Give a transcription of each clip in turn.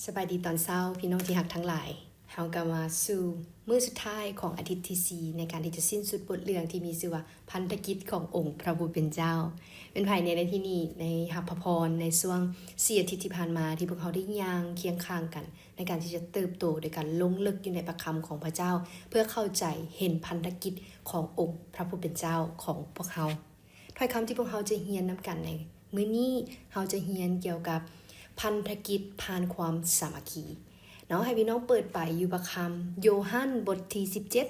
ສະບາຍດີຕອນເຊົ້າ ພີ່ນ້ອງທີ່ຮັກທັງຫຼາຍ. ເຮົາກໍມາສູ່ມື້ສຸດທ້າຍຂອງອາທິດທີສີ່ ໃນການທີ່ຈະສິ້ນສຸດບົດເລື່ອງທີ່ມີຊື່ວ່າ ພັນທະກິດຂອງອົງພະຜູ້ເປັນເຈົ້າ. ເປັນໃຜແດ່ໃນທີ່ນີ້ ໄດ້ຮັບພະພອນໃນຊ່ວງສີ່ອາທິດທີ່ຜ່ານມາ ທີ່ພວກເຮົາໄດ້ຍ່າງຄຽງຂ້າງກັນ ໃນການທີ່ຈະເຕີບໂຕໂດຍການລົງເລິກຢູ່ໃນພະຄຳຂອງພະເຈົ້າ ເພື່ອເຂົ້າໃຈເຫັນພັນທະກິດຂອງອົງພະຜູ້ເປັນເຈົ້າຂອງພວກເຮົາ. ຖ້ອຍຄຳທີ່ພວກເຮົາຈະຮຽນນຳກັນໃນມື້ນີ້ ເຮົາຈະຮຽນກ່ຽວກັບພັນທະກິດຜ່ານຄວາມສາມັກຄີເນາະ. ໃຫ້ພີ່ນ້ອງເປີດໄປຢູ່ພະຄຳໂຍຮັນບົດທີສິບເຈັດ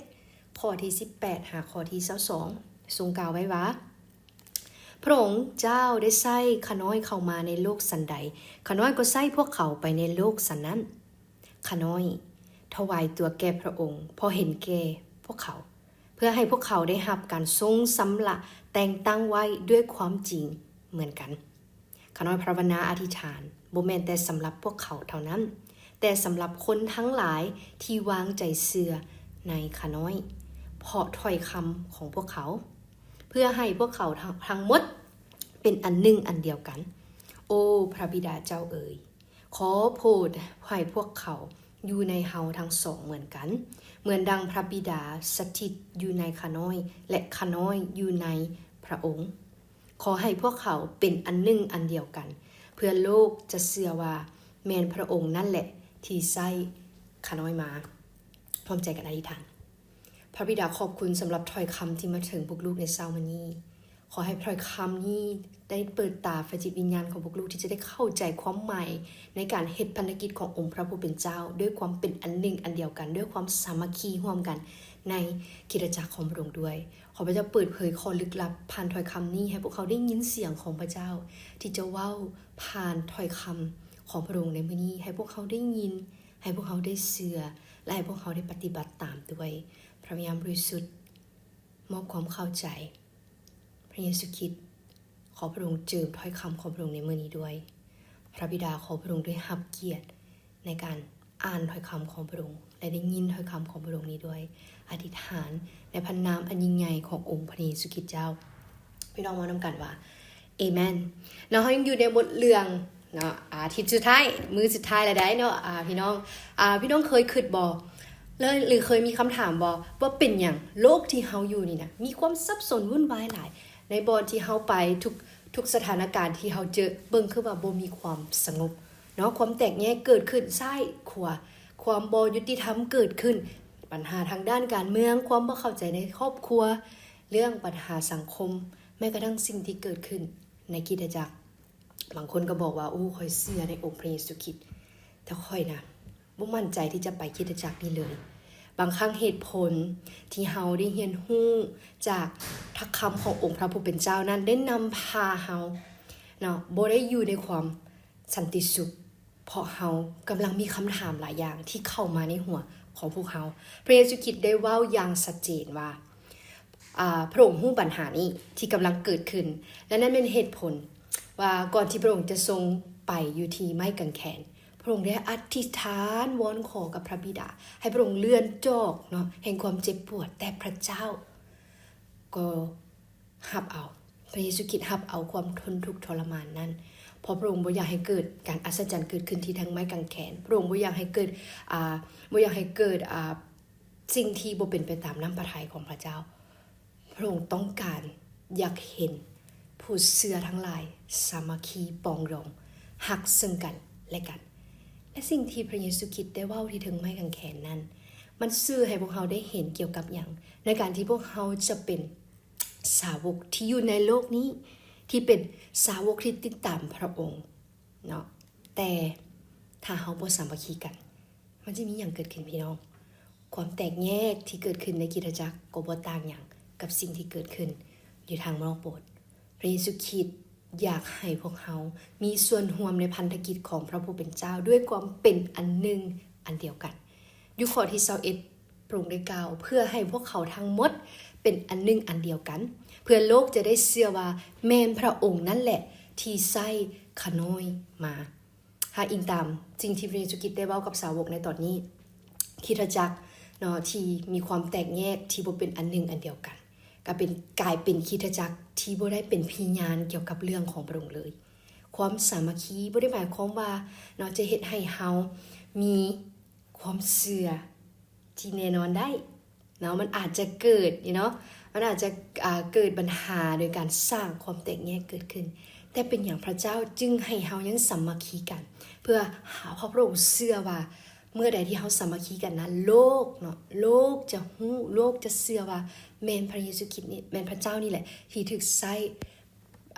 ຂໍ້ທີສິບແປດ ຫາຂໍ້ທີຊາວສອງ ຊົງກ່າວໄວ້ວ່າ, ພະອົງເຈົ້າໄດ້ໃຊ້ຂ້ານ້ອຍເຂົ້າມາໃນໂລກສັນໃດ, ຂ້ານ້ອຍກໍໃຊ້ພວກເຂົາໄປໃນໂລກສັນນັ້ນ. ຂ້ານ້ອຍຖວາຍຕົວແກ່ພະອົງ ເພາະເຫັນແກ່ພວກເຂົາ, ເພື່ອໃຫ້ພວກເຂົາໄດ້ຮັບການຊົງຊຳລະແຕ່ງຕັ້ງໄວ້ດ້ວຍຄວາມຈິງເໝືອນກັນ. ຂ້ານ້ອຍພາວະນາອະທິຖານ ບໍ່ແມ່ນແຕ່ສຳລັບພວກເຂົາເທົ່ານັ້ນ, ແຕ່ສຳລັບຄົນທັງຫຼາຍທີ່ວາງໃຈເຊື່ອໃນຂ້ານ້ອຍ ເພາະຖ້ອຍຄຳຂອງພວກເຂົາ, ເພື່ອໃຫ້ພວກເຂົາທັງໝົດເປັນອັນໜຶ່ງອັນດຽວກັນ. ໂອ ພະບິດາເຈົ້າເອີຍ, ຂໍໂຜດໃຫ້ພວກເຂົາຢູ່ໃນເຮົາທັງສອງເໝືອນກັນ, ເໝືອນດັ່ງພະບິດາສະຖິດຢູ່ໃນຂ້ານ້ອຍ ແລະ ຂ້ານ້ອຍຢູ່ໃນພະອົງ. ຂໍໃຫ້ພວກເຂົາເປັນອັນໜຶ່ງອັນດຽວກັນ, ເພື່ອໂລກຈະເຊື່ອວ່າແມ່ນພະອົງນັ້ນແຫຼະທີ່ໃຊ້ຂ້ານ້ອຍມາ. ຮ່ວມໃຈກັນອະທິຖານ. ພະບິດາ ຂອບຄຸນສຳລັບຖ້ອຍຄຳທີ່ມາເຖິງພວກລູກໃນເຊົ້າມື້ນີ້. ຂໍໃຫ້ຖ້ອຍຄຳນີ້ໄດ້ເປີດຕາໄຟຈິດວິນຍານຂອງພວກລູກ ທີ່ຈະໄດ້ເຂົ້າໃຈຄວາມໝາຍໃນການເຮັດພັນທະກິດຂອງອົງພະຜູ້ເປັນເຈົ້າ ດ້ວຍຄວາມເປັນອັນໜຶ່ງອັນດຽວກັນ, ດ້ວຍຄວາມສາມັກຄີຮ່ວມກັນໃນຄຣິສຕະຈັກຂອງພະອົງດ້ວຍ. ຂໍພະເຈົ້າເປີດເຜີຍຂໍ້ລຶກລັບຜ່ານຖ້ອຍຄຳນີ້ ໃຫ້ພວກເຮົາໄດ້ຍິນສຽງຂອງພະເຈົ້າ ທີ່ຈະເວົ້າຜ່ານຖ້ອຍຄຳຂອງພະອົງໃນມື້ນີ້ ໃຫ້ພວກເຮົາໄດ້ຍິນ, ໃຫ້ພວກເຮົາໄດ້ເຊື່ອ ແລະ ໃຫ້ພວກເຮົາໄດ້ປະຕິບັດຕາມດ້ວຍ. ພະວິນຍານບໍລິສຸດ ມອບຄວາມເຂົ້າໃຈ. ພະເຢຊູຄຣິດ, ຂໍພະອົງເຈີມຖ້ອຍຄຳຂອງພະອົງໃນມື້ນີ້ດ້ວຍ. ພະບິດາ, ຂໍພະອົງໄດ້ຮັບກຽດໃນການອ່ານຖ້ອຍຄຳຂອງພະອົງ ແລະ ໄດ້ຍິນຖ້ອຍຄຳຂອງພະອົງນີ້ດ້ວຍ. ອະທິດຖານໃນພະນາມອັນຍິ່ງໃຫຍ່ຂອງອົງພະເຢຊູຄຣິດເຈົ້າ. ພີ່ນ້ອງເວົ້ານຳກັນວ່າ ເອແມນ. ເນາະ, ເຮົາຍັງຢູ່ໃນບົດເລື່ອງເນາະ, ອາທິດສຸດທ້າຍ, ມື້ສຸດທ້າຍແລ້ວໃດ໋ເນາະ. ອາ ພີ່ນ້ອງ, ອາ ພີ່ນ້ອງເຄີຍຄິດບໍ່ ຫຼື ຫຼື ເຄີຍມີຄຳຖາມບໍ່ ວ່າເປັນຫຍັງໂລກທີ່ເຮົາຢູ່ນີ້ນະ ມີຄວາມສັບສົນວຸ່ນວາຍຫຼາຍ? ໃນບ່ອນທີ່ເຮົາໄປທຸກ ທຸກສະຖານະການທີ່ເຮົາເຈີ ເບິ່ງຄືວ່າບໍ່ມີຄວາມສະຫງົບເນາະ, ຄວາມແຕກແຍກເກີດຂຶ້ນຊ້າຍຂວາ, ຄວາມບໍ່ຍຸຕິທຳເກີດຂຶ້ນ, ບັນຫາທາງດ້ານການເມືອງ, ຄວາມບໍ່ເຂົ້າໃຈໃນຄອບຄົວ, ເລື່ອງບັນຫາສັງຄົມ, ແມ້ກະທັ່ງສິ່ງທີ່ເກີດຂຶ້ນໃນຄຣິສຕະຈັກ. ບາງຄົນກໍບອກວ່າ ໂອ້ ຂ້ອຍເຊື່ອໃນອົງພະເຢຊູຄຣິດ, ແຕ່ຂ້ອຍນະ ບໍ່ໝັ້ນໃຈທີ່ຈະໄປຄຣິສຕະຈັກນີ້ເລີຍ. ບາງຄັ້ງເຫດຜົນທີ່ເຮົາໄດ້ຮຽນຮູ້ຈາກພະຄຳຂອງອົງພະຜູ້ເປັນເຈົ້ານັ້ນ ໄດ້ນຳພາເຮົາເນາະ ບໍ່ໄດ້ຢູ່ໃນຄວາມສັນຕິສຸກ, ເພາະເຮົາກຳລັງມີຄຳຖາມຫຼາຍຢ່າງທີ່ເຂົ້າມາໃນຫົວຂອງພວກເຮົາ. ພະເຢຊູຄຣິດໄດ້ເວົ້າຢ່າງຊັດເຈນວ່າ ອາ ພະອົງຮູ້ບັນຫານີ້ທີ່ກຳລັງເກີດຂຶ້ນ ແລະ ນັ້ນແມ່ນເຫດຜົນວ່າກ່ອນທີ່ພະອົງຈະຊົງໄປຢູ່ທີ່ໄມ້ກາງແຂນ, ພະອົງໄດ້ອະທິຖານວອນຂໍກັບພະບິດາ ໃຫ້ພະອົງເລື່ອນຈອກເນາະ ແຫ່ງຄວາມເຈັບປວດ, ແຕ່ພະເຈົ້າກໍຮັບເອົາ, ພະເຢຊູຄຣິດຮັບເອົາຄວາມທົນທຸກທໍລະມານນັ້ນ, ເພາະພະອົງບໍ່ຢາກໃຫ້ເກີດການອັດສະຈັນເກີດຂຶ້ນທີ່ທາງໄມ້ກາງແຂນ, ພະອົງບໍ່ຢາກໃຫ້ເກີດ ອາ ບໍ່ຢາກໃຫ້ເກີດ ອາ ສິ່ງທີ່ບໍ່ເປັນໄປຕາມນ້ຳພະໄທຂອງພະເຈົ້າ. ພະອົງຕ້ອງການຢາກເຫັນຜູ້ເຊື່ອທັງຫຼາຍສາມັກຄີປອງດອງ, ຮັກເຊິ່ງກັນແລະກັນ. ແລະ ສິ່ງທີ່ພະເຢຊູຄຣິດໄດ້ເວົ້າທີ່ເທິງໄມ້ກາງແຂນນັ້ນ ມັນສື່ໃຫ້ພວກເຮົາໄດ້ເຫັນກ່ຽວກັບຫຍັງ ໃນການທີ່ພວກເຮົາຈະເປັນສາວົກທີ່ຢູ່ໃນໂລກນີ້ ທີ່ເປັນສາວົກທີ່ຕິດຕາມພະອົງເນາະ, ແຕ່ຖ້າເຮົາບໍ່ສາມັກຄີກັນ ມັນຈະມີຫຍັງເກີດຂຶ້ນພີ່ນ້ອງ? ຄວາມແຕກແຍກທີ່ເກີດຂຶ້ນໃນຄຣິສຕະຈັກກໍບໍ່ຕ່າງຫຍັງກັບສິ່ງທີ່ເກີດຂຶ້ນຢູ່ທາງນອກໂບດ. ພະເຢຊູຄຣິດຢາກໃຫ້ພວກເຮົາມີສ່ວນຮ່ວມໃນພັນທະກິດຂອງພະຜູ້ເປັນເຈົ້າດ້ວຍຄວາມເປັນອັນໜຶ່ງອັນດຽວກັນ. ຢູ່ຂໍ້ທີຊາວເອັດ ພະອົງໄດ້ກ່າວ ເພື່ອໃຫ້ພວກເຂົາທັງໝົດເປັນອັນໜຶ່ງອັນດຽວກັນ, ເພື່ອໂລກຈະໄດ້ເຊື່ອວ່າແມ່ນພະອົງນັ້ນແຫຼະທີ່ໃຊ້ຂ້ານ້ອຍມາ. ຫາກອີງຕາມສິ່ງທີ່ພະເຢຊູຄຣິດໄດ້ເວົ້າກັບສາວົກໃນຕອນນີ້, ຄຣິສຕະຈັກເນາະ ທີ່ມີຄວາມແຕກແຍກ ທີ່ບໍ່ເປັນອັນໜຶ່ງອັນດຽວກັນ ກະເປັນ ກາຍເປັນຄຣິສຕະຈັກທີ່ບໍ່ໄດ້ເປັນພະຍານກ່ຽວກັບເລື່ອງຂອງພະອົງເລີຍ. ຄ ຄວາມສາມັກຄີບໍ່ໄດ້ໝາຍຄວາມວ່າເນາະ ຈະເຮັດໃຫ້ເຮົາມີຄວາມເຊື່ອທີ່ແນ່ນອນໄດ້ເນາະ. ມັນອາດຈະເກີດເນາະ ມັນອາດຈະ ອ່າ ເກີດບັນຫາໂດຍການສ້າງຄວາມແຕກແຍກເກີດຂຶ້ນ. ແຕ່ເປັນຫຍັງພະເຈົ້າຈຶ່ງໃຫ້ເຮົາຍັງສາມັກຄີກັນ ເພື່ອຫາ ເພາະພະອົງເຊື່ອວ່າ ເມື່ອໃດທີ່ເຮົາສາມັກຄີກັນນັ້ນ ໂລກເນາະ ໂລກຈະຮູ້ ໂລກຈະເຊື່ອວ່າແມ່ນພະເຢຊູຄຣິດນີ້ ແມ່ນພະເຈົ້ານີ້ແຫຼະທີ່ຖືກໃຊ້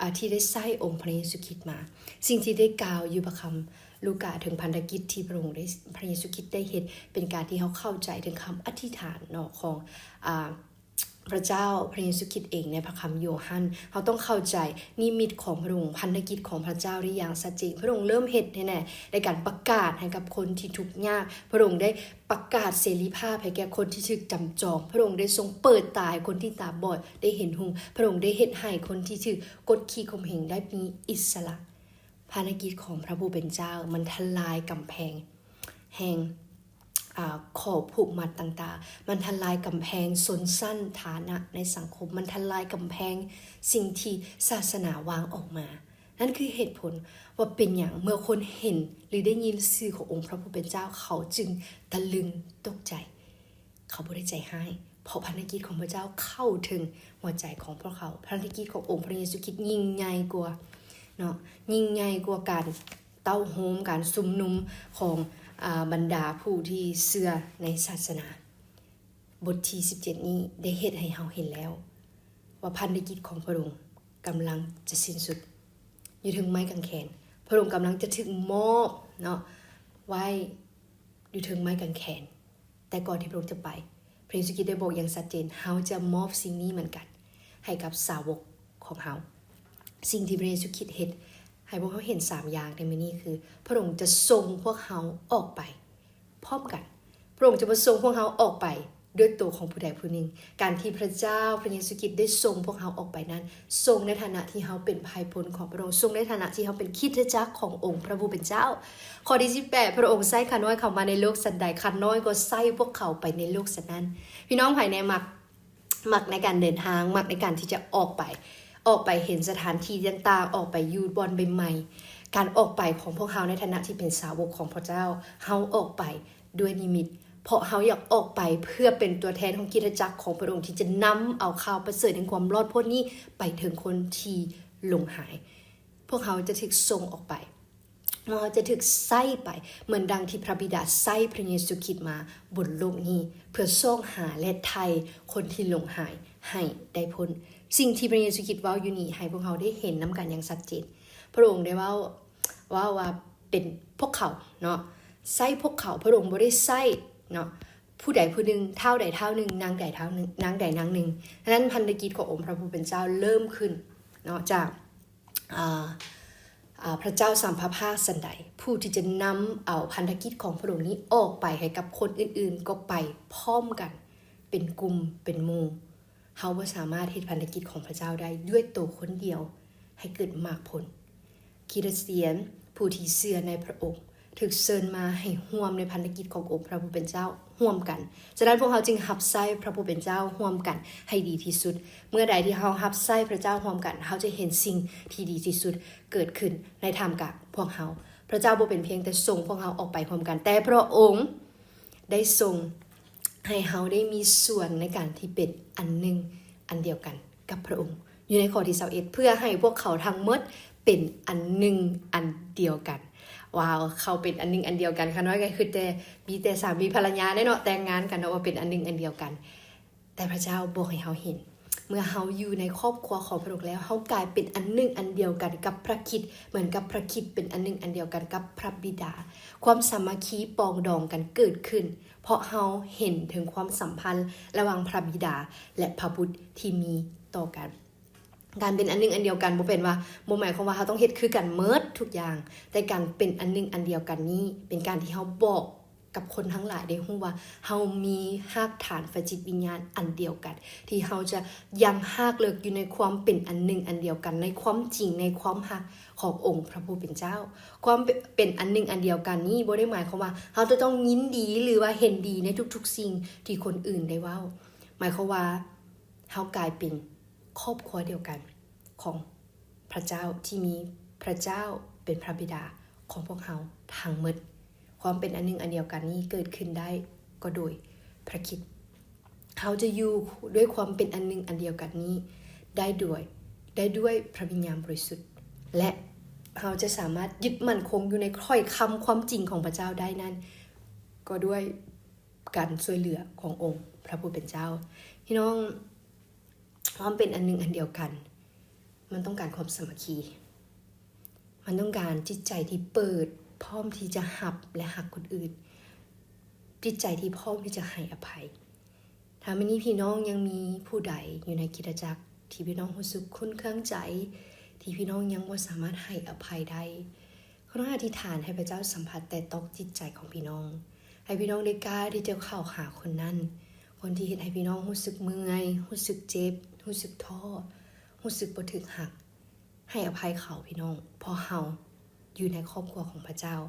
ອ່າ ທີ່ໄດ້ໃຊ້ອົງພະເຢຊູຄຣິດມາ. ສິ່ງທີ່ໄດ້ກ່າວຢູ່ພະຄຳລູກາເຖິງພັນທະກິດທີ່ພະອົງໄດ້ ພະເຢຊູຄຣິດໄດ້ເຮັດ ເປັນການທີ່ເຮົາເຂົ້າໃຈເຖິງຄຳອະທິຖານເນາະ ຂອງ ອ່າ ພະເຈົ້າ ພະເຢຊູຄຣິດເອງໃນພະຄຳໂຢຮັນ. ເຮົາຕ້ອງເຂົ້າໃຈນິມິດຂອງພະອົງ ພັນທະກິດຂອງພະເຈົ້າໄດ້ຢ່າງຊັດເຈນ. ພະອົງເລີ່ມເຮັດໃຫ້ແນ່ ໃນການປະກາດໃຫ້ກັບຄົນທີ່ທຸກຍາກ. ພະອົງໄດ້ປະກາດເສລີພາບໃຫ້ແກ່ຄົນທີ່ຖືກຈຳຈອງ. ພະອົງໄດ້ຊົງເປີດຕາໃຫ້ຄົນທີ່ຕາບອດໄດ້ເຫັນຫຸ່ງ. ພະອົງໄດ້ເຮັດໃຫ້ຄົນທີ່ຖືກກົດຂີ່ຂົ່ມເຫງໄດ້ມີອິດສະຫຼະ. ພາລະກິດຂອງພະຜູ້ເປັນເຈົ້າ ມັນທະລາຍກຳແພງແຫ່ງ ອ່າ ຂໍ້ຜູກມັດຕ່າງໆ, ມັນທະລາຍກຳແພງຊົນຊັ້ນຖານະໃນສັງຄົມ, ມັນທະລາຍກຳແພງສິ່ງທີ່ສາສະໜາວາງອອກມາ. ນັ້ນຄືເຫດຜົນວ່າເປັນຫຍັງເມື່ອຄົນເຫັນ ຫຼື ໄດ້ຍິນຊື່ຂອງອົງພະຜູ້ເປັນເຈົ້າ ເຂົາຈຶ່ງຕະລຶງຕົກໃຈ. ເຂົາບໍ່ໄດ້ໃຈຮ້າຍ ເພາະພັນທະກິດຂອງພະເຈົ້າເຂົ້າເຖິງຫົວໃຈຂອງພວກເຂົາ. ພັນທະກິດຂອງອົງພະເຢຊູຄຣິດຍິ່ງໃຫຍ່ກວ່າເນາະ, ຍິ່ງໃຫຍ່ກວ່າການເຕົ້າໂຮມ, ການຊຸມນຸມຂອງ ອາ ບັນດາຜູ້ທີ່ເຊື່ອໃນສາສະໜາ. ບົດທີສິບເຈັດນີ້ໄດ້ເຮັດໃຫ້ເຮົາເຫັນແລ້ວວ່າພັນທະກິດຂອງພະອົງກຳລັງຈະສິ້ນສຸດຢູ່ເທິງໄມ້ກາງແຂນ. ພະອົງກຳລັງຈະຖືກມອບເນາະ ໄວ້ຢູ່ເທິງໄມ້ກາງແຂນ. ແຕ່ກ່ອນທີ່ພະອົງຈະໄປ, ພະເຢຊູຄຣິດໄດ້ບອກຢ່າງຊັດເຈນ, ເຮົາຈະມອບສິ່ງນີ້ເໝືອນກັນໃຫ້ກັບສາວົກຂອງເຮົາ. ສິ່ງທີ່ພະເຢຊູຄຣິດເຮັດໃຫ້ພວກເຮົາເຫັນສາມຢ່າງໃນມື້ນີ້ຄື ພະອົງຈະສົ່ງພວກເຮົາອອກໄປພ້ອມກັນ. ພະອົງຈະບໍ່ສົ່ງພວກເຮົາອອກໄປດ້ວຍໂຕຂອງຜູ້ໃດຜູ້ໜຶ່ງ. ການທີ່ພະເຈົ້າ ພະເຢຊູຄຣິດໄດ້ສົ່ງພວກເຮົາອອກໄປນັ້ນ, ສົ່ງໃນຖານະທີ່ເຮົາເປັນພາຍພົນຂອງພະອົງ, ສົ່ງໃນຖານະທີ່ເຮົາເປັນຄຣິສຕະຈັກຂອງອົງພະຜູ້ເປັນເຈົ້າ. ຂໍ້ທີສິບແປດ, ພະອົງໃຊ້ຂ້ານ້ອຍເຂົ້າມາໃນໂລກສັນໃດ, ຂ້ານ້ອຍກໍໃຊ້ພວກເຂົາໄປໃນໂລກສັນນັ້ນ. ພີ່ນ້ອງໃຜແດ່ມັກ, ມັກໃນການເດີນທາງ, ມັກໃນການທີ່ຈະອອກໄປ, ອອກໄປເຫັນສະຖານທີ່ຕ່າງໆ, ອອກໄປຢູ່ບ່ອນໃໝ່ໆ. ການອອກໄປຂອງພວກເຮົາໃນຖານະທີ່ເປັນສາວົກຂອງພະເຈົ້າ, ເຮົາອອກໄປ ດ້ວຍນິມິດ, ເພາະເຮົາຢາກອອກໄປເພື່ອເປັນຕົວແທນຂອງຄຣິສຕະຈັກຂອງພະອົງ ທີ່ຈະນຳເອົາຂ່າວປະເສີດແຫ່ງຄວາມລອດພົ້ນນີ້ໄປເຖິງຄົນທີ່ຫຼົງຫາຍ. ພວກເຮົາຈະຖືກສົ່ງອອກໄປ, ພວກເຮົາຈະຖືກໃຊ້ໄປ ເໝືອນດັ່ງທີ່ພະບິດາໃຊ້ພະເຢຊູຄຣິດມາບົນໂລກນີ້ ເພື່ອຊອກຫາ ແລະ ໄຖ່ຄົນທີ່ຫຼົງຫາຍໃຫ້ໄດ້ພົ້ນ. ສິ່ງທີ່ພະເຢຊູຄຣິດເວົ້າຢູ່ນີ້ ໃຫ້ພວກເຮົາໄດ້ເຫັນນຳກັນຢ່າງຊັດເຈນ. ພະອົງໄດ້ເວົ້າ ເວົ້າວ່າເປັນພວກເຂົາເນາະ, ໃຊ້ພວກເຂົາ, ພະອົງບໍ່ໄດ້ໃຊ້ເນາະ ຜູ້ໃດຜູ້ໜຶ່ງ, ທ້າວໃດທ້າວໜຶ່ງ, ນາງໃດທ້າວໜຶ່ງ, ນາງໃດນາງໜຶ່ງ. ສະນັ້ນ ພັນທະກິດຂອງອົງພະຜູ້ເປັນເຈົ້າເລີ່ມຂຶ້ນເນາະ ຈາກ ອາ ອາ ພະເຈົ້າສຳພະພາກສັນໃດ ຜູ້ທີ່ຈະນຳເອົາພັນທະກິດຂອງພະອົງນີ້ອອກໄປໃຫ້ກັບຄົນອື່ນໆ ກໍໄປພ້ອມກັນ ເປັນກຸ່ມເປັນໝູ່. ເຮົາບໍ່ສາມາດເຮັດພັນທະກິດຂອງພະເຈົ້າໄດ້ດ້ວຍໂຕຄົນດຽວໃຫ້ເກີດໝາກຜົນ. ຄຣິສຕຽນຜູ້ທີ່ເຊື່ອໃນພະອົງ ຖືກເຊີນມາໃຫ້ຮ່ວມໃນພັນທະກິດຂອງອົງພະຜູ້ເປັນເຈົ້າຮ່ວມກັນ. ສະນັ້ນ ພວກເຮົາຈຶ່ງຮັບໃຊ້ພະຜູ້ເປັນເຈົ້າຮ່ວມກັນໃຫ້ດີທີ່ສຸດ. ເມື່ອໃດທີ່ເຮົາຮັບໃຊ້ພະເຈົ້າຮ່ວມກັນ, ເຮົາຈະເຫັນສິ່ງທີ່ດີທີ່ສຸດເກີດຂຶ້ນໃນທ່າມກາງພວກເຮົາ. ພະເຈົ້າບໍ່ເປັນພຽງແຕ່ສົ່ງພວກເຮົາອອກໄປຮ່ວມກັນ, ແຕ່ພະອົງ ໄດ້ຊົງໃຫ້ເຮົາໄດ້ມີສ່ວນໃນການທີ່ເປັນອັນໜຶ່ງອັນດຽວກັນກັບພະອົງ ຢູ່ໃນຂໍ້ທີຊາວເອັດ ເພື່ອໃຫ້ພວກເຂົາທັງໝົດເປັນອັນໜຶ່ງອັນດຽວກັນ. ວ້າວ ເຂົາເປັນອັນໜຶ່ງອັນດຽວກັນ, ຂ້ານ້ອຍກໍຄືແຕ່ ມີແຕ່ສາມີພັນລະຍາແຫຼະເນາະ ແຕ່ງງານກັນເນາະ ວ່າເປັນອັນໜຶ່ງອັນດຽວກັນ. ແຕ່ພະເຈົ້າບອກໃຫ້ເຮົາເຫັນ ເມື່ອເຮົາຢູ່ໃນຄອບຄົວຂອງພະອົງແລ້ວ ເຮົາກາຍເປັນອັນໜຶ່ງອັນດຽວກັນກັບພະຄຣິດ ເໝືອນກັບພະຄຣິດເປັນອັນໜຶ່ງອັນດຽວກັນກັບພະບິດາ. ຄວາມສາມັກຄີປອງດອງກັນເກີດຂຶ້ນ ເພາະເຮົາເຫັນເຖິງຄວາມສຳພັນລະຫວ່າງພະບິດາ ແລະ ພະບຸດທີ່ມີຕໍ່ກັນ. ການເປັນອັນໜຶ່ງອັນດຽວກັນບໍ່ແມ່ນວ່າ ບໍ່ໝາຍຄວາມວ່າເຮົາຕ້ອງເຮັດຄືກັນໝົດທຸກຢ່າງ, ແຕ່ການເປັນອັນໜຶ່ງອັນດຽວກັນນີ້ ເປັນການທີ່ເຮົາບອກ ກັບຄົນທັງຫຼາຍໄດ້ຮູ້ວ່າ ເຮົາມີຮາກຖານພະຈິດວິນຍານອັນດຽວກັນ ທີ່ເຮົາຈະຍັງຮາກເລິກຢູ່ໃນຄວາມເປັນອັນໜຶ່ງອັນດຽວກັນ ໃນຄວາມຈິງ ໃນຄວາມຮັກຂອງອົງພະຜູ້ເປັນເຈົ້າ. ຄວາມເປັນອັນໜຶ່ງອັນດຽວກັນນີ້ ບໍ່ໄດ້ໝາຍຄວາມວ່າເຮົາຈະຕ້ອງຍິນດີ ຫຼືວ່າເຫັນດີໃນທຸກໆສິ່ງທີ່ຄົນອື່ນໄດ້ເວົ້າ. ໝາຍຄວາມວ່າເຮົາກາຍເປັນຄອບຄົວດຽວກັນ ຂອງພະເຈົ້າ ທີ່ມີພະເຈົ້າ ເປັນພະບິດາຂອງພວກເຮົາທັງໝົດ. ຄວາມເປັນອັນໜຶ່ງອັນດຽວກັນນີ້ເກີດຂຶ້ນໄດ້ກໍໂດຍພະຄຣິດ. ເຮົາຈະຢູ່ດ້ວຍຄວາມເປັນອັນໜຶ່ງອັນດຽວກັນນີ້ໄດ້ດ້ວຍ, ໄດ້ດ້ວຍພະວິນຍານບໍລິສຸດ ແລະ ເຮົາຈະສາມາດຍຶດໝັ້ນຄົງຢູ່ໃນຖ້ອຍຄຳຄວາມຈິງຂອງພະເຈົ້າໄດ້ນັ້ນ ກໍດ້ວຍການຊ່ວຍເຫຼືອຂອງອົງພະຜູ້ເປັນເຈົ້າ. ພີ່ນ້ອງ, ຄວາມເປັນອັນໜຶ່ງອັນດຽວກັນ ມັນຕ້ອງການຄວາມສາມັກຄີ. ມັນຕ້ອງການຈິດໃຈທີ່ເປີດ, ພ້ອມທີ່ຈະຮັບ ແລະ ຮັກຄົນອື່ນ, ຈິດໃຈທີ່ພ້ອມທີ່ຈະໃຫ້ອະໄພ. ຖ້າມື້ນີ້ພີ່ນ້ອງຍັງມີຜູ້ໃດຢູ່ໃນຄຣິສຕະຈັກທີ່ພີ່ນ້ອງຮູ້ສຶກຂຸ້ນເຄືອງໃຈ, ທີ່ພີ່ນ້ອງຍັງບໍ່ສາມາດໃຫ້ອະໄພໄດ້, ຂໍອະທິຖານໃຫ້ພະເຈົ້າສຳຜັດແຕະຕ້ອງຈິດໃຈຂອງພີ່ນ້ອງ, ໃຫ້ພີ່ນ້ອງໄດ້ກ້າທີ່ຈະເຂົ້າຫາຄົນນັ້ນ, ຄົນທີ່ເຮັດໃຫ້ພີ່ນ້ອງຮູ້ສຶກເມື່ອຍ, ຮູ້ສຶກເຈັບ, ຮູ້ສຶກທໍ້, ຮູ້ສຶກບໍ່ຖືກຮັກ. ໃຫ້ອະໄພເຂົາພີ່ນ້ອງ, ເພາະເຮົາຢູ່ໃນຄອບຄົວຂອງພະເຈົ້າ.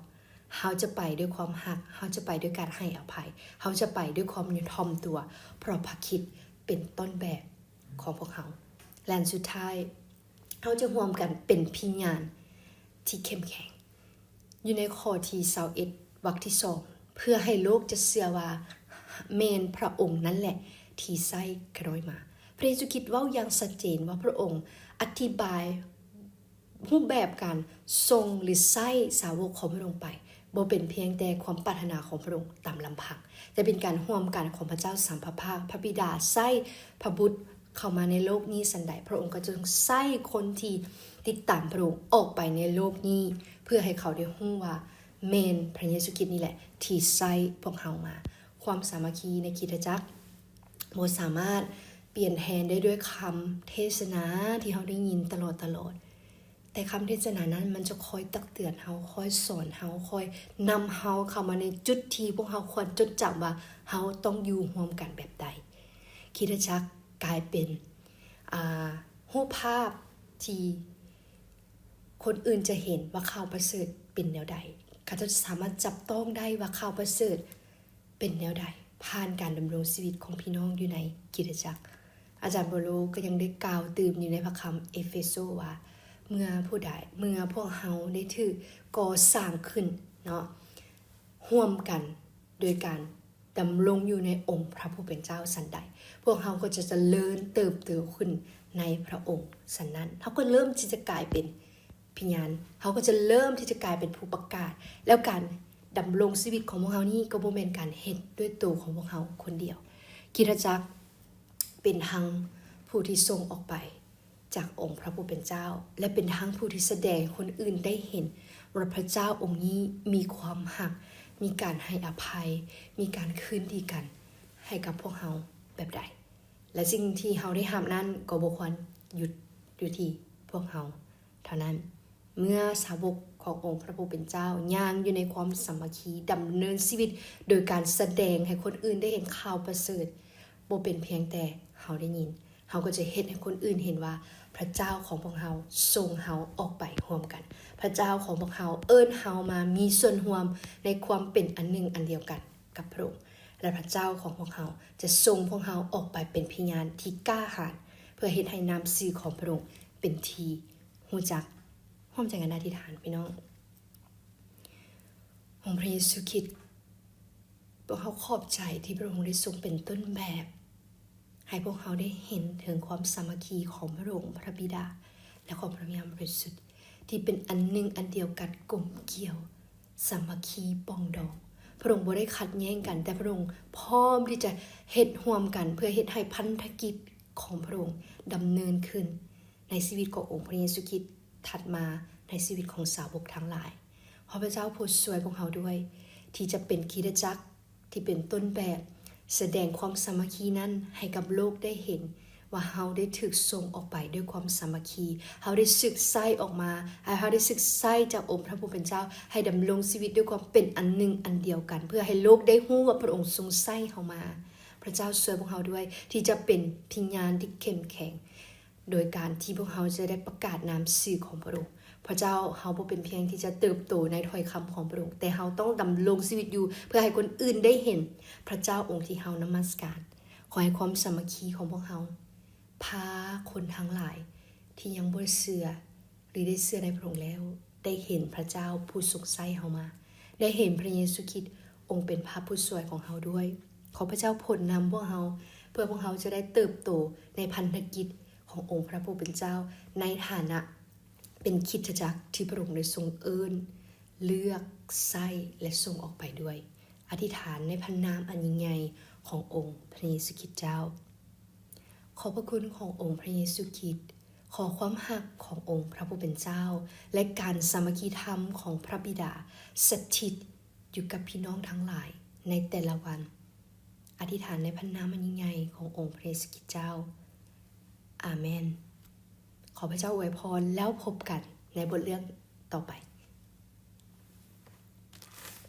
ເຮົາຈະໄປດ້ວຍຄວາມຮັກ, ເຮົາຈະໄປດ້ວຍການໃຫ້ອະໄພ, ເຮົາຈະໄປດ້ວຍຄວາມຍອມຖ່ອມຕົວ, ເພາະພະຄຣິດເປັນຕົ້ນແບບຂອງພວກເຮົາ. ແລະ ອັນສຸດທ້າຍ, ເຮົາຈະຮ່ວມກັນເປັນພະຍານທີ່ເຂັ້ມແຂງ. ຢູ່ໃນຂໍ້ທີຊາວເອັດ ວັກທີສອງ, ເພື່ອໃຫ້ໂລກຈະເຊື່ອວ່າແມ່ນພະອົງນັ້ນແຫຼະທີ່ໃຊ້ຂ້ານ້ອຍມາ. ພະເຢຊູຄຣິດເວົ້າຢ່າງຊັດເຈນວ່າພະອົງອະທິບາຍຮູບແບບການສົ່ງ ຫຼື ໃຊ້ສາວົກຂອງພະອົງໄປ, ບໍ່ເປັນພຽງແຕ່ຄວາມປາດຖະໜາຂອງພະອົງຕາມລຳພັງ, ແຕ່ເປັນການຮ່ວມກັນຂອງພະເຈົ້າສາມພະພາກ. ພະບິດາໃຊ້ພະບຸດ ເຂົ້າມາໃນໂລກນີ້ສັນໃດ, ພະອົງກໍຈະຊົງໃຊ້ຄົນທີ່ຕິດຕາມພະອົງອອກໄປໃນໂລກນີ້ ເພື່ອໃຫ້ເຂົາໄດ້ຮູ້ວ່າແມ່ນພະເຢຊູຄຣິດນີ້ແຫຼະທີ່ໃຊ້ພວກເຮົາມາ. ຄວາມສາມັກຄີໃນຄຣິສຕະຈັກບໍ່ສາມາດປ່ຽນແທນໄດ້ດ້ວຍຄຳເທດສະໜາທີ່ເຮົາໄດ້ຍິນຕະຫຼອດ, ຕະຫຼອດ. ແຕ່ຄຳເທດສະໜານັ້ນມັນຈະຄອຍຕັກເຕືອນເຮົາ, ຄອຍສອນເຮົາ, ຄອຍນຳເຮົາເຂົ້າມາໃນຈຸດທີ່ພວກເຮົາຄວນຈົດຈຳວ່າເຮົາຕ້ອງຢູ່ຮ່ວມກັນແບບໃດ. ຄຣິສຕະຈັກກາຍເປັນ ອາ ຮູບພາບທີ່ຄົນອື່ນຈະເຫັນວ່າຂ່າວປະເສີດເປັນແນວໃດ. ເຂົາເຈົ້າຈະສາມາດຈັບຕ້ອງໄດ້ວ່າຂ່າວປະເສີດ ເປັນແນວໃດ ຜ່ານການດຳລົງຊີວິດຂອງພີ່ນ້ອງຢູ່ໃນຄຣິສຕະຈັກ. ອາຈານເປົາໂລກໍຍັງໄດ້ກ່າວຕື່ມຢູ່ໃນພະຄຳເອເຟໂຊວ່າ ເມື່ອຜູ້ໃດ, ເມື່ອພວກເຮົາໄດ້ຖືກກໍ່ສ້າງຂຶ້ນເນາະ ຮ່ວມກັນໂດຍການດຳລົງຢູ່ໃນອົງພະຜູ້ເປັນເຈົ້າສັນໃດ, ພວກເຮົາກໍຈະຈະເລີນເຕີບໂຕຂຶ້ນໃນພະອົງສັນນັ້ນ, ເຮົາກໍເລີ່ມທີ່ຈະກາຍເປັນ ພະຍານ, ເຮົາກໍຈະເລີ່ມທີ່ຈະກາຍເປັນຜູ້ປະກາດ, ແລ້ວການດຳລົງຊີວິດຂອງພວກເຮົານີ້ກໍບໍ່ແມ່ນການເຮັດດ້ວຍໂຕຂອງພວກເຮົາຄົນດຽວ. ຄຣິສຕະຈັກເປັນທັງຜູ້ທີ່ສົ່ງອອກໄປຈາກອົງພະຜູ້ເປັນເຈົ້າ ແລະ ເປັນທັງຜູ້ທີ່ສະແດງໃຫ້ຄົນອື່ນໄດ້ເຫັນວ່າພະເຈົ້າອົງນີ້ມີຄວາມຮັກ, ມີການໃຫ້ອະໄພ, ມີການຄືນດີກັນໃຫ້ກັບພວກເຮົາແບບໃດ. ແລະ ສິ່ງທີ່ເຮົາໄດ້ຮັບນັ້ນກໍບໍ່ຄວນຢຸດຢູ່ທີ່ພວກເຮົາເທົ່ານັ້ນ. ເມື່ອສາວົກຂອງອົງພະຜູ້ເປັນເຈົ້າຍ່າງຢູ່ໃນຄວາມສາມັກຄີ, ດຳເນີນຊີວິດໂດຍການສະແດງໃຫ້ຄົນອື່ນໄດ້ເຫັນຂ່າວປະເສີດ, ບໍ່ເປັນພຽງແຕ່ເຮົາໄດ້ຍິນ, ເຮົາກໍຈະເຮັດໃຫ້ຄົນອື່ນເຫັນວ່າພະເຈົ້າຂອງພວກເຮົາສົ່ງເຮົາອອກໄປຮ່ວມກັນ. ພະເຈົ້າຂອງພວກເຮົາເອີ້ນເຮົາມາມີສ່ວນຮ່ວມໃນຄວາມເປັນອັນໜຶ່ງອັນດຽວກັນ ກັບພະອົງ ແລະ ພະເຈົ້າຂອງພວກເຮົາຈະສົ່ງພວກເຮົາອອກໄປເປັນພະຍານທີ່ກ້າຫານ ເພື່ອເຮັດໃຫ້ນາມຊື່ຂອງພະອົງເປັນທີ່ຮູ້ຈັກ. ຮ່ວມໃຈກັນອະທິຖານ, ພີ່ນ້ອງ. ອົງພະເຢຊູຄຣິດ, ພວກເຮົາຂອບໃຈທີ່ພະອົງໄດ້ຊົງເປັນຕົ້ນແບບ ໃຫ້ພວກເຮົາໄດ້ເຫັນເຖິງຄວາມສາມັກຄີຂອງພະອົງ, ພະບິດາ ແລະ ຂອງພະວິນຍານບໍລິສຸດ ທີ່ເປັນອັນໜຶ່ງອັນດຽວກັນ, ກົມກ່ຽວ, ສາມັກຄີ, ປອງດອງ. ພະອົງບໍ່ໄດ້ຂັດແຍ້ງກັນ, ແຕ່ພະອົງພ້ອມທີ່ຈະເຮັດຮ່ວມກັນ ເພື່ອເຮັດໃຫ້ພັນທະກິດຂອງພະອົງດຳເນີນຂຶ້ນໃນຊີວິດຂອງອົງພະເຢຊູຄຣິດ, ຖັດມາໃນຊີວິດຂອງສາວົກທັງຫຼາຍ. ຂໍພະເຈົ້າໂປດຊ່ວຍພວກເຮົາດ້ວຍ ທີ່ຈະເປັນຄຣິສຕະຈັກ ທີ່ເປັນຕົ້ນແບບ, ສະແດງຄວາມສາມັກຄີນັ້ນໃຫ້ກັບໂລກໄດ້ເຫັນວ່າເຮົາໄດ້ຖືກສົ່ງອອກໄປດ້ວຍຄວາມສາມັກຄີ, ເຮົາໄດ້ຖືກໃຊ້ອອກມາ, ເຮົາໄດ້ຖືກໃຊ້ຈາກອົງພະຜູ້ເປັນເຈົ້າ ໃຫ້ດຳລົງຊີວິດດ້ວຍຄວາມເປັນອັນໜຶ່ງອັນດຽວກັນ, ເພື່ອໃຫ້ໂລກໄດ້ຮູ້ວ່າພະອົງຊົງໃຊ້ເຮົາມາ. ພະເຈົ້າຊ່ວຍພວກເຮົາດ້ວຍ ທີ່ຈະເປັນພະຍານທີ່ເຂັ້ມແຂງ ໂດຍການທີ່ພວກເຮົາຈະໄດ້ປະກາດນາມຊື່ຂອງພະອົງ. ພະເຈົ້າ, ເຮົາບໍ່ເປັນພຽງທີ່ຈະເຕີບໂຕໃນຖ້ອຍຄຳຂອງພະອົງ, ແຕ່ເຮົາຕ້ອງດຳລົງຊີວິດຢູ່ ເພື່ອໃຫ້ຄົນອື່ນໄດ້ເຫັນພະເຈົ້າອົງທີ່ເຮົານະມັດສະການ. ຂໍໃຫ້ຄວາມສາມັກຄີຂອງພວກເຮົາ ພາຄົນທັງຫຼາຍທີ່ຍັງບໍ່ໄດ້ເຊື່ອ ຫຼື ໄດ້ເຊື່ອໃນພະອົງແລ້ວ ໄດ້ເຫັນພະເຈົ້າຜູ້ຊົງໃຊ້ເຮົາມາ, ໄດ້ເຫັນພະເຢຊູຄຣິດອົງເປັນພະຜູ້ຊ່ວຍຂອງເຮົາດ້ວຍ. ຂໍພະເຈົ້າພົ້ນນຳພວກເຮົາ ເພື່ອພວກເຮົາຈະໄດ້ເຕີບໂຕໃນພັນທະກິດຂອງອົງພະຜູ້ເປັນເຈົ້າ ໃນຖານະເປັນຄຣິສຕະຈັກທີ່ພະອົງໄດ້ຊົງເອີ້ນ, ເລືອກ, ໃຊ້ ແລະ ສົ່ງອອກໄປດ້ວຍ. ອະທິດຖານໃນພະນາມອັນຍິ່ງໃຫຍ່ຂອງອົງພະເຢຊູຄຣິດເຈົ້າ. ຂອບພະຄຸນຂອງອົງພະເຢຊູຄຣິດ, ຂໍຄວາມຮັກຂອງອົງພະຜູ້ເປັນເຈົ້າ ແລະ ການສາມັກຄີທຳຂອງພະບິດາສະຖິດຢູ່ກັບພີ່ນ້ອງທັງຫຼາຍໃນແຕ່ລະວັນ. ອະທິດຖານໃນພະນາມອັນຍິ່ງໃຫຍ່ຂອງອົງພະເຢຊູຄຣິດເຈົ້າ. ອາເມນ. ຂໍພະເຈົ້າອວຍພອນ, ແລ້ວພົບກັນໃນບົດເລື່ອງຕໍ່ໄປ.